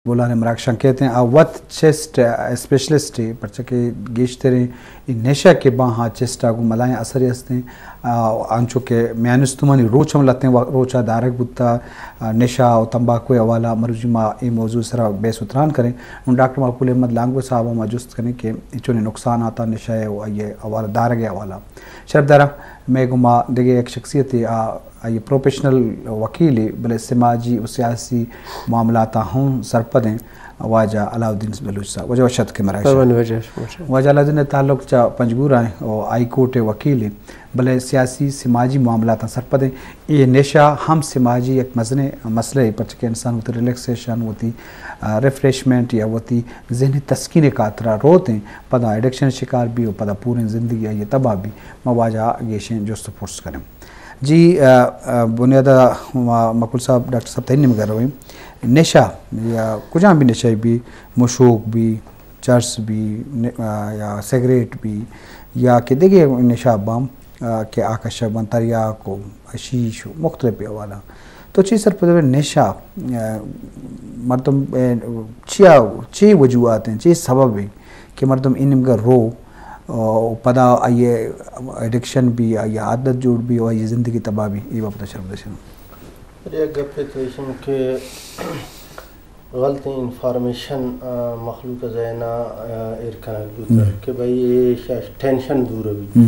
بولان ءِ مراگشاں کیت ایں، آ وت چسٹ اسپیشلسٹ ایں، پرچا کہ گیشتریں اے نشہ کہ باں ہا چسٹ ءَ گوں ملائیں اثرے است ایں۔ آ، انچو کہ میان استمانی روچ ہم لہتیں وا-، روچ ءَ دارگ بوتہ، آ، نشہ و تمباکو ءِ حوالہ، مروچی ما اے موضوع ءِ سرا بحث و تران کنیں۔ ہوں ڈاکٹر مقبول احمد لانگو صاحب ءَ ما جست کنیں کہ اے چونیں نقصانات ءَ نشہ ءِ و آئی ءِ حوالہ دارگ ءِ حوالہ۔ شرپداراں، مئے گوما دگہ یک شخصیتے، آ، آئی پروفیشنل وکیلے، بلے سماجی و سیاسی معاملاتاں ہوں سرپد ایں، واجہ علاؤالدین بلوچ صاحب۔ واجہ وش اتک ئے مراگش ءَ۔ واجہ علاؤالدین ءِ تعلق چہ پنجگور ءَ ایں و ہائی کورٹ ءِ وکیلے، بلے سیاسی سماجی معاملاتاں سرپد ایں۔ اے نشہ ہم سماجی یک مزنیں مسئلہ اے، پرچہ کہ انسان وتی ریلیکسیشن، وتی، آ، ریفریشمنٹ یا وتی ذہنی تسکین ءِ خاطرا روت ایں، پدا ایڈکشن ءِ شکار بی و پدا پوریں زندگی آئی ءِ تباہ بی۔ ما واجہ ءَ گیشیں جست و پرس کنیں۔ جی، آ، آ، بنیاد ءَ ما مقبول صاحب، ڈاکٹر صاحب تئی نیمگ ءَ رویں۔ نشہ یا کجام بھی نشہ بی، مشوک بی، چرس بی، ن-، آ، یا سگریٹ بی، یا کہ دگہ نشہ باں، آ، کہ آ کشگ باں، تریاک و حشیش و مختلف حوالہ۔ تو چی سرپد ئے نشہ، آ، مردم، آ، چیا، چی وجوہات ایں، چی سبب ایں کہ مردم اے نیمگ ءَ رو، آ، و پدا آئی ءِ ایڈکشن بی، آئی ءِ عادت جوڑ بی و آئی ءِ زندگی تباہ بی؟ اے بابت ءَ شرپد اِش۔ یک گپے تو ایش اِنت کہ غلطیں انفارمیشن، آ، مخلوق ءِ ذہن ءَ، آ، ایر کنگ بوتگ کہ بھئی اے شش ٹینشن دور بی۔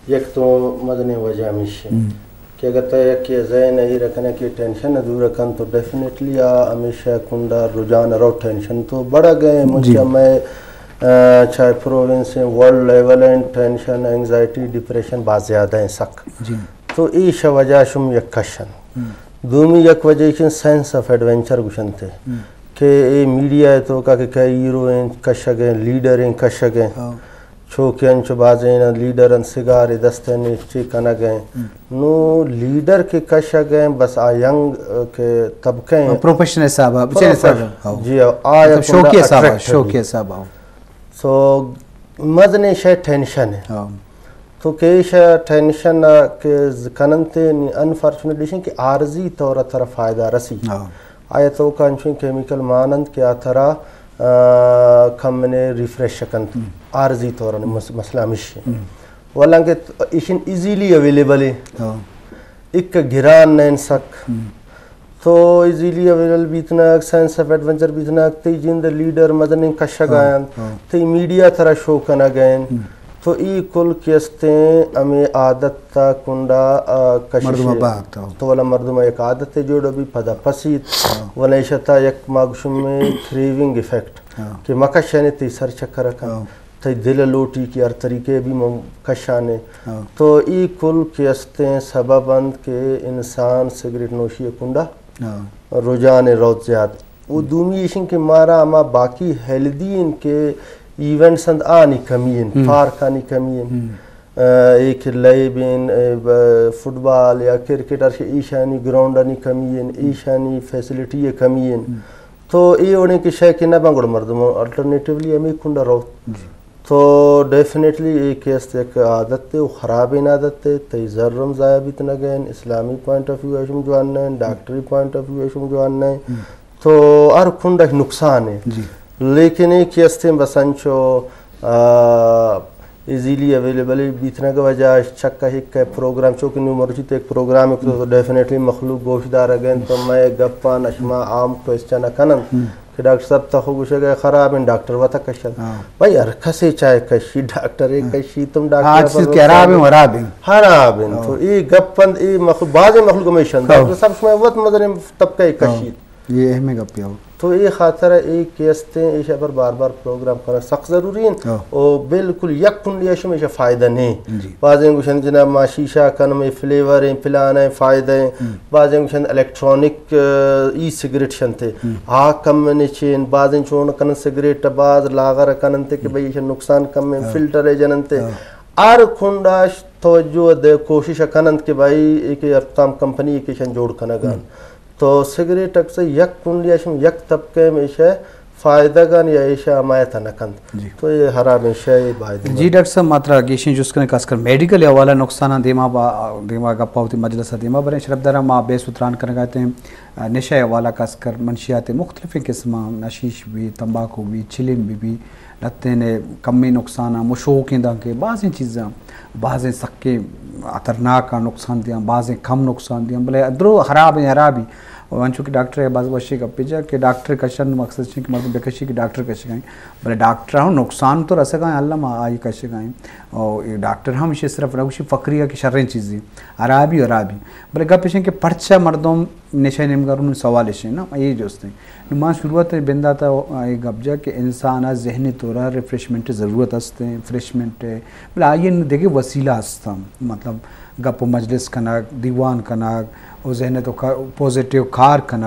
یک تو مزنیں وجہ ہمیش اِنت کہ اگر تو یکے ءِ ذہن ءَ ایر کنئے کہ ٹینشن ءَ دور کنت تو ڈیفینیٹلی آ ہمیشہ کنڈا رجحان رو ٹینشن تو بڑگ ءَ ایں۔ مچ ءَ مئے، آ، چاہے پروونس ایں، ورلڈ لیول ایں، ٹینشن، اینگزائٹی، ڈپریشن باز زیادہ ایں سک۔ تو ایش وجہ شم یک کش اِنت۔ دومی یک وجہ ایش اِنت سینس آف ایڈونچر گوش اَنت کہ اے میڈیا ءِ توکا کہ کئے ہیرو ایں کشگ ءَ ایں، لیڈر ایں کشگ ءَ ایں۔ چو کہ انچو بازیں لیڈر اَنت سگارے دست ءَ نیست چے کنگ ءَ ایں۔ نو لیڈر کہ کشگ ءَ ایں بس آ ینگ، آ، کہ طبقہ ایں۔ پروفیشن حساب ءَ، بچے حساب ءَ۔ جی، آ، آ مطلب یک شوقی حساب ءَ، اٹریکٹ شوقی بی۔ حساب ءَ۔ سو مزنیں شے ٹینشن ایں۔ تو کہ ایشا ٹینشن ءَ کہ ز-، کننت نی انفارچونیٹلی ایش ایں کہ عارضی طور ءَ ترا فائدہ رسی۔ آئی ءِ توکا انچویں کیمیکل مان اَنت کہ آ ترا، آ، کم نے ریفریش کنت۔ عارضی طور ءَ مس-، مسئلہ ہمیش ایں۔ ولانکہ ت-، ایش ایں ایزیلی اویلیبل ایں۔ ایک گران نہ ایں سک۔ تو ایزیلی اویلیبل بیتنگ، سینس آف ایڈونچر بیتنگ، تئی جند لیڈر مزنیں کشگ ءَ اَنت، تئی میڈیا ترا شو کنگ ءَ اِنت۔ تو اے کل کہ است ایں ہمے عادت ءِ کنڈا، آ، کشش مردم ءَ۔ تو ولا مردم ءَ یک عادتے جوڑ بی پدا پسیت۔ ولا ایشا تا یک ما گوشیں کریونگ افیکٹ کہ مکشانے تئی سر چکر کنت۔ تئی دل لوٹی کہ ہر طریقے بی من کشانے۔ تو اے کل کہ است ایں سبب اَنت کہ انسان سگریٹ نوشی ءِ کنڈا رجحان روت زیاد۔ و دومی ایش ایں کہ مارا ہما باقی ہیلدی ایں کہ ایونٹس اَنت آنی کمی ایں، پارک آنی کمی ایں۔ آ، اے کہ لیب ایں، اے، ب-، فٹبال یا کرکٹ، ہر شے ایشانی گراؤنڈ آنی کمی ایں، ایشانی فیسلٹی ءِ کمی ایں۔ تو اے وڑیں کہ شے کہ نہ باں گڑا مردم الٹرنیٹیولی ہمے کنڈا روت۔ تو ڈیفینیٹلی اے کہ است یک عادتے و خرابیں عادتے، تئی زر ہم ضائع بیتنگ ءَ ایں، اسلامی پوائنٹ آف ویو ءَ شم جوان نہ ایں، ڈاکٹری پوائنٹ آف ویو ءَ شم جوان نہ ایں۔ تو ہر کنڈا نقصان ایں۔ لیکن اے کہ است ایں بس انچو، آ، ایزیلی اویلیبل بیتنگ ءِ وجہ ءَ چک ءَ ہک ءَ پروگرام، چو کہ نوں مرچی تو یک پروگرام ءَ کتو تو ڈیفینیٹلی مخلوق گوش دارگ ءَ اِنت، تو مئے گپاں شما عام کوئسچن ءَ کن اَنت کہ ڈاکٹر صاحب تخو گوشگ ءَ خراب ایں، ڈاکٹر وت ءَ کش اَنت۔ بھائی ہر کسے چاہے کشی، ڈاکٹر ءَ کشی، تم ڈاکٹر ہر چیز کہ خراب ایں، خراب ایں۔ خراب ایں۔ تو اے گپ اَنت، اے مخلوق، بازیں مخلوق ہمیش اَنت۔ ڈاکٹر صاحب شما وت مزنیں طبقہ ءَ کشیت۔ اے اہمیں گپے ہو۔ تو اے خاطر ءَ اے کہ است ایں، ایشی ءِ پر بار بار پروگرام کنگ سک ضروری ایں۔ او بالکل یک کنڈی ءَ شم ایشی ءَ فائدہ نہ ایں۔ بازیں گوش اَنت جناب ما شیشہ کن، مئے فلیور ایں، پلان ایں، فائدہ ایں۔ بازیں گوش اَنت الیکٹرانک، آ، ای سگریٹ اِش اَنت۔ آ کم نچین، بازیں چون کن اَنت سگریٹ ءَ باز لاغر کن اَنت کہ بھئی ایشی ءَ نقصان کم ایں، فلٹر ءَ جن اَنت۔ ہر کنڈا توجہ دے کوشش کن اَنت کہ بھئی اے کہ ہر کدام کمپنی اے کہ ایشی ءَ جوڑ کنگ ءَ اَنت۔ تو سگریٹ اکثر یک کنڈی ءَ شم یک طبقہ ءَ ایشی ءَ فائدگان یا ایشا حمایت نہ کنت۔ جی۔ تو یہ حرابیں شے باید جی۔ ڈاکٹر صاحب، ما ترا گیشیں جست کنیں، خاص کر میڈیکل حوالہ نقصاناں دیما با، دیما گپا ہوتی مجلس دیما بریں۔ شرف دارا ما بیس اتران کرگا تے، نشہ حوالہ خاص کر منشیات مختلفیں قسماں، حشیش بھی، تمباکو بھی، چلم بھی بھی، لتین کمی نقصاناں، مشوکیں دانکہ بازیں چیزاں، بازیں سکیں خطرناک نقصان دیاں، بازیں کم نقصان دیاں، بلے درو خرابیں خرابی۔ و انچو کہ ڈاکٹر ء باز وشیں گپے جا کہ ڈاکٹر کشن مقصد چین کہ مردم بکشی کہ ڈاکٹر کشگائیں، بلے ڈاکٹر ہم نقصان تو رسگائیں، اللہ ما آئی کشگائیں۔ او اے ڈاکٹر ہم اشی صرف نہ گوشی فقری کہ شریں چیزی، عرابی عرابی۔ بلے گپ اشیں کہ پرچہ مردم نشہ نیمگا رون، سوال اشیں نا، اے جوستیں۔ نو ما شروعات بنداتا اے گپ جا کہ انسان ذہنی طورا ریفریشمنٹ ضرورت است، فریشمنٹ، بلے آئی دیگہ وسیلہ است، مطلب گپ و مجلس کنگ، دیوان کنگ، و ذہن ء تو کا-، پازیٹیو کار کنگ،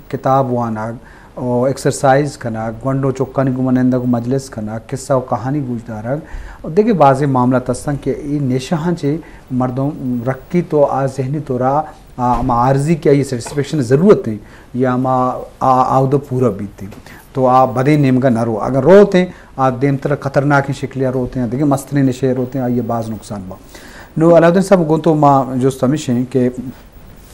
کتاب وانگ، و ایکسرسائز کنگ، گونڈو چکانی گوما نندگ و مجلس کنگ، قصہ و کہانی گوش دارگ، و دگہ بازیں معاملات ہستن کہ اے نشہاں چہ مردم رکیت و آ ذہنی طورا آ ہما عارضی کہ آئی سیٹسفیکشن ضرورت ہیں یا ہما آ-، آودہ پورا بیت ہیں۔ تو آ بدیں نیمگا نہ رو۔ اگر روت ہیں، آ دیمتر خطرناکیں شکلیا روت ہیں، دگہ مستریں نشے روت ہیں، آئی باز نقصان با۔ نو علاؤدین صاحب، گوں تو ما جست ہمیش ہیں کہ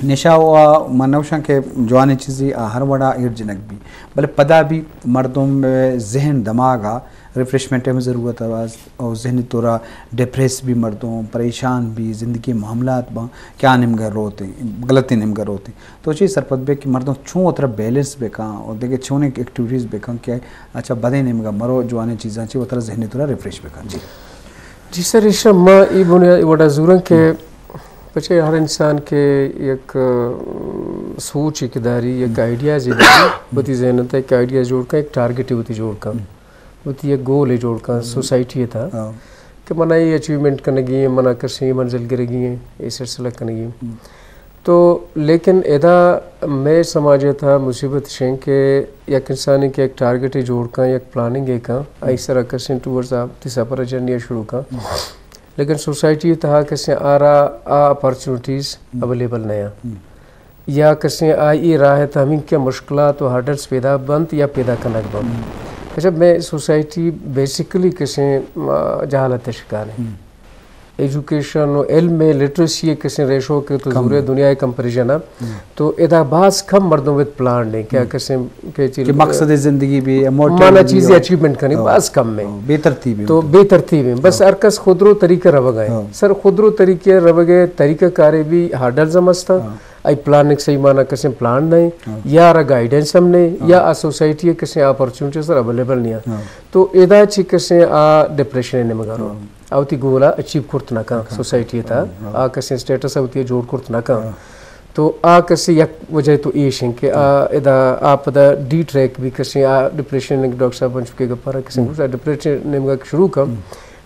نشہ و من نوشاں کہ جوانیں چیزی آ ہر وڑا ایر جنگ بی، بلے پدا بھی مردم ذہن دماغا ریفریشمنٹ ہم ضرورت ہے، او ذہنی طورا ڈپریس بی مردم، پریشان بی، زندگی معاملات باں کہ آ نیمگا روت ہیں، غلطیں نیمگا روت ہیں۔ تو چی سرپد بے کہ مردم چون وترا بیلنس بکاں اور دگہ چونیں ایکٹیویٹیز بکاں کہ اچھا بدیں نیمگا مرو، جوانیں چیزاں چی وترا ذہنی طورا ریفریش بکاں۔ جی۔ جی سر، ایشا ما ای بنیاد وڑا زوراں کہ پچے ہر انسان کہ یک، ام، سوچ ایک داری، یک آئیڈیاز داری، وتی ذہن تے ایک آئیڈیاز جوڑ کن، ایک ٹارگٹ وتی جوڑ کن، وتی یک گول جوڑ کن، سوسائٹی تھا کہ منا یہ اچیومنٹ کنگی ہے، منا کسی منزل گرگی ہے، یہ سلسلہ کنگی ہے۔ تو لیکن ادا مئے سماج ء تھا مصیبت شیں کہ یک انسانی کہ یک ٹارگٹ جوڑ کن، یک پلاننگ کن، آئی سرا کسیں ٹورز آ تی سفر جرنی شروع کن۔ لیکن سوسائٹی تھا کسیں آرا آ اپرچونٹیز اویلیبل نہ یا کسیں آئی راہ تھا ہمیں کہ مشکلات و ہرڈلز پیدا بنت یا پیدا کنگ بنت۔ اچھا، مئے سوسائٹی بیسیکلی کسیں، آ، جہالت شکار ہے۔ ایجوکیشن و علم ء لٹریسی ء کسیں ریشو کہ تو زورے دنیا ء کمپریشن ء، تو ادا باز کم مردم وت پلان نے کہ کسیں کہ چیز کہ مقصد زندگی بھی، موٹیو مانا بھی چیزیں ہو۔ اچیومنٹ کرنے باز کم ہے۔ بے ترتیب ہے تو مطلب۔ بے ترتیب ہے۔ بس ہر کس خود رو طریقہ روگ ہے۔ سر خود رو طریقہ روگ ہے، طریقہ کارے بھی ہارڈلز ہم ہستا۔ آئی پلاننگ صحیح مانا کسیں پلان نہیں، یا را گائیڈنس ہم نہیں، یا آ سوسائٹی ء کسیں اپرچونٹی سر اویلیبل نہیں ہے۔ تو ادا چی کسیں آ ڈپریشن نمگا رو۔ آ وتی گولا اچیو کرت نہ کن، سوسائٹی ء تھا آ کسیں اسٹیٹس آ وتی جوڑ کرت نہ کن۔ تو آ کسیں یک وجہ تو ایش ہیں کہ آ ادا آ پدا ڈی ٹریک بھی کسیں آ ڈپریشن، ڈاکٹر صاحب بن چکے گپارا کسیں گوشت، آ ڈپریشن نیمگا شروع کن۔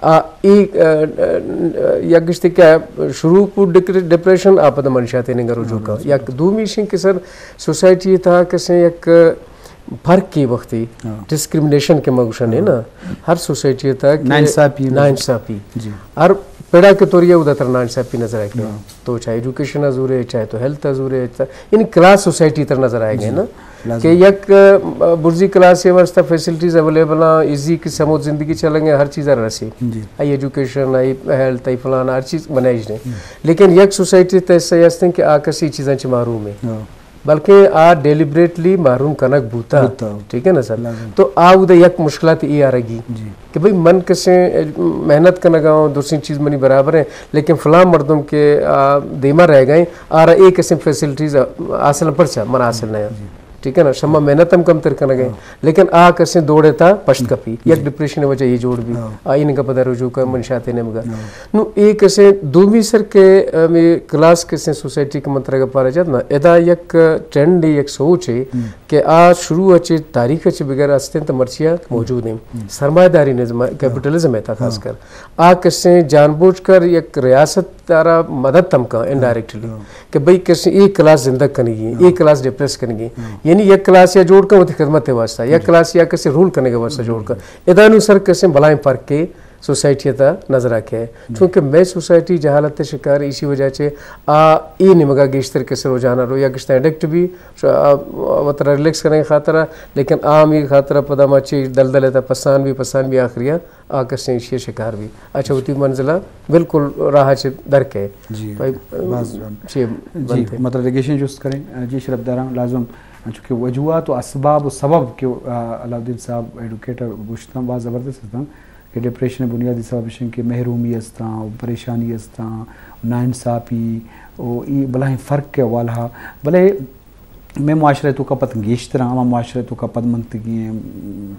آ، ای، آ، آ، یک گشتے کہ شروع کو ڈک-، ڈپریشن آ پدا منشیات نیمگا رجوع کن۔ یک دومی شیں کہ سر سوسائٹی تھا کسیں یک فرق کی وقتی ڈسکریمنیشن کے مگوشن ہے نا، ہر سوسائٹی تھا کہ ناانصافی۔ ناانصافی۔ ہر پیڑا کے طور یہ ادا تر ناانصافی نظر آئے کہ تو چاہے ایجوکیشن ء زورے، چاہے تو ہیلتھ ء زورے، چاہے، یعنی کلاس سوسائٹی تر نظر آئے گئے نا کہ یک، آ، برزی کلاس ء واسطہ فیسلٹیز اویلیبل ہیں، ایزی کی سمود زندگی چلیں گے، ہر چیز رسی۔ آئی ایجوکیشن، آئی ہیلتھ، آئی فلان، ہر چیز بنائیش نے۔ لیکن یک سوسائٹی تے ایسا ہستیں کہ آ کسی چیزاں چ محروم ہے۔ بلکہ آ ڈیلیبریٹلی محروم کنگ بوتا۔ ٹھیک ہے نا سر؟ تو آ ادا یک مشکلات ای آ رگی کہ بھئی من کسیں محنت کنگا ہوں، درسیں چیز منی برابر ہیں، لیکن فلاں مردم کے، آ، دیما رہ گئے، آرا اے کسیں فیسلٹیز حاصل پرچا من حاصل نہ ہیں۔ ٹھیک ہے نا؟ شما محنت ہم کم تر کنگے، لیکن آ کسیں دوڑے تا پشت کپی، یک ڈپریشن وجہ یہ جوڑ بھی، آ انگا پدا رجوع کا منشاتے نے مگا۔ نو اے کسیں دومی سر کے، ہمیں کلاس کسیں سوسائٹی کے منترگا پارا جات نا، ادا یک ٹرینڈ، یک سوچ ہے کہ آ شروع اچے تاریخ اچے بغیر استیں تو مرچیا موجود ہیں۔ سرمایہ داری نظام، کیپیٹلزم ہے تا خاص کر۔ آ کسیں جان بوجھ کر یک ریاست تارا مدد ہم کن انڈائریکٹلی کہ بھئی کسیں اے کلاس زندگ کنگی، اے کلاس ڈپریس کنگی۔ یعنی یک کلاس یا جوڑ کن وتی خدمت واسطہ، یک کلاس یا کسیں رول کنگے واسطہ جوڑ کن۔ ادا نو سر کسیں بلائیں فرق کے سوسائٹی ءِ تہا نظر ءَ کئے۔ چونکہ مئے سوسائٹی جہالت ءِ شکار ایشی وجہ چہ آ اے نیمگ ءَ گیشتر کسے رجحان ءَ رو یا گشتہ ایڈکٹ بی، ش-، آ، وترا ریلیکس کنگ ءِ خاطر ءَ، لیکن آ ہمے خاطر ءَ پدا ما چی دلدل ءِ تہا پسان بی، پسان بی، آخری ءَ آ کسیں ایشی ءِ شکار بی۔ اچھا، وتی منزل ءَ بالکل راہ ءَ چہ در کئے۔ جی، بھائی، باز جوان۔ چی جی، بنت ئے؟ مطلب ریگیشن جست کریں۔ جی، شرفداراں لازم، چونکہ وجوہات و اسباب و سبب کہ، آ، علاؤالدین صاحب ایڈوکیٹ ءَ گوشتاں، باز زبردست اتاں۔ کہ ڈپریشن ءِ بنیادی سبب اش انت کہ محرومی استاں، پریشانی استاں، ناانصافی و ای بلاہیں فرق ءِ حوالہ ءَ۔ بلے مئے معاشرہ ءِ توکا پد گیشتر ہما معاشرہ ءِ توکا پدمنتگی ہیں،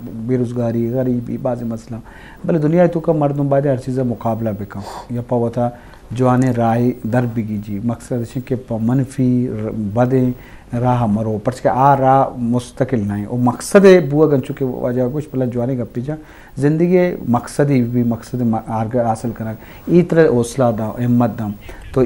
بے روزگاری، غریبی، بعض مسئلہ۔ بلے دنیا ءِ توکا مردم باید ہر چیز ءَ مقابلہ بکن یا پہ وتا جوانیں راہے در بگی جی۔ مقصد اش انت کہ پہ منفی ر-، بدیں راہ مرو، پرچہ کہ آ راہ مستقل نہ انت۔ و مقصد بوگ انچو کہ واجہ گوشت، بلے جوانیں گپے جا زندگی ءِ مقصدی بی، مقصد ءِ آرگ حاصل کنگ، ای ترا حوصلہ داں، ہمت داں۔ تو